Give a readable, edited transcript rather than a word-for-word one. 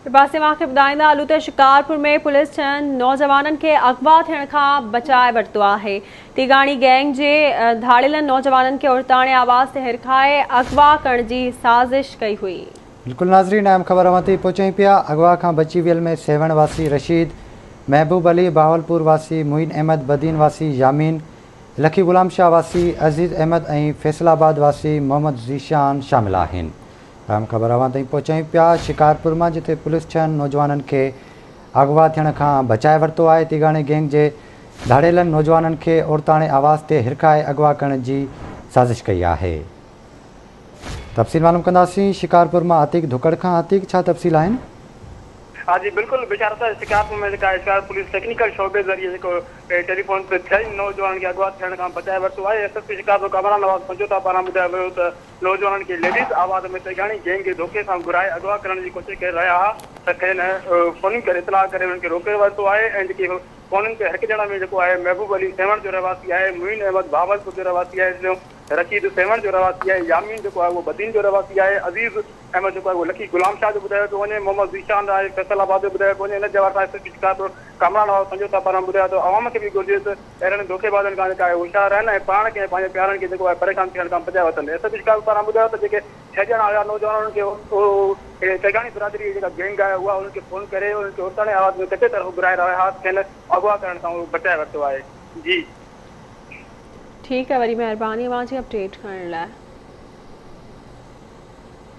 پاسي اوهان کي ٻڌائيندا هلون ته شڪارپور ۾ پوليس ڇهن نوجوانن کي اغوا ٿيڻ کان بچائي ورتو آهي. تيغاڻي گينگ جي ڌاڙيلن نوجوانن کي عورتاڻي آواز تي هرکائي اغوا ڪرڻ جي سازش ڪئي هئي. بلڪل ناظرين اهم خبر اوهان تائين پهچايون پيا اغوا کان بچي ويل ۾ سيوهڻ واسي رشيد، محبوب علي، بهاولپور واسي معين احمد، بدين واسي يامين، لکي غلام شاهه واسي عزيز احمد ۽ فيصل آباد واسي محمد ذيشان شامل آهن. اهم خبر اوهان تائين پهچايون پيا شڪارپور مان جتي پوليس ڇهن نوجوانن کي اغوا ٿيڻ کان بچائي ورتو آهي تيغاڻي گينگ جي ڌاڙيلن نوجوانن کي عورتاڻي آواز تي هرکائي اغوا ڪرڻ جي سازش ڪئي آهي تفصيل معلوم ڪنداسين شڪارپور مان عتيق ڌڪڙ کان عتيق ڇا تفصيل آهن؟ ها جي بلڪل بشارت شڪارپور ۾ جيڪا شڪارپور پوليس ٽيڪنيڪل شعبي ذريعي جيڪو ٽيليفون تي ڇهن نوجوانن کي اغوا ٿيڻ کان بچائي ورتو آهي S S P Shikarpur Kamran Nawaz Panjotha پاران ٻڌايو ويو ته نوجوانن کي ليڊيز آواز ۾ تيغاڻي گينگ ڌوڪي سان گهرائي اغوا ڪرڻ جي ڪوشش ڪري رهيا ها ته کين فوننگ ڪري اطلاع ڪري انهن کي روڪي ورتو آهي ۽ جيڪي فونن تي هرکجڻ ۾ جيڪو آهي محبوب علي سيوهڻ جو رهواسي آهي، معين احمد بهاولپور جو رهواسي آهي، رشيد سيوهڻ جو رهواسي آهي، يامين جيڪو آهي اهو بدين جو رهواسي آهي، عزيز احمد جيڪو آهي اهو لکي غلام شاهه جو ٻڌايو پيو وڃي، محمد ذيشان آهي فيصل آباد جو ٻڌايو پيو وڃي، ان جي حوالي سان S S P Shikarpur Kamran Nawaz Panjutha پاران ٻڌايو ته عوام کي به گهرجي ته اهڙن دوکيبازن کان جيڪا آهي هوشيار رهن ۽ پاڻ کي ۽ پنهنجي پيارن کي جيڪو آهي پريشان ٿيڻ کان بچائي وٺن. ايس ايس پي شڪارپور پاران ٻڌايو ته جيڪي ڇهه ڄڻا هيا نوجوان انهن کي اهو تيغاڻي برادري جي جيڪا گينگ آهي اها انهن کي فون ڪري انهن کي عورتاڻي آواز ۾ ڪچي طرف گهرائي رهيا هئا کين اغوا ڪرڻ کان اهو بچائي ورتو آهي. جي. ٺيڪ آهي وڏي مهرباني اوهان جي اپڊيٽ ڪرڻ لاء.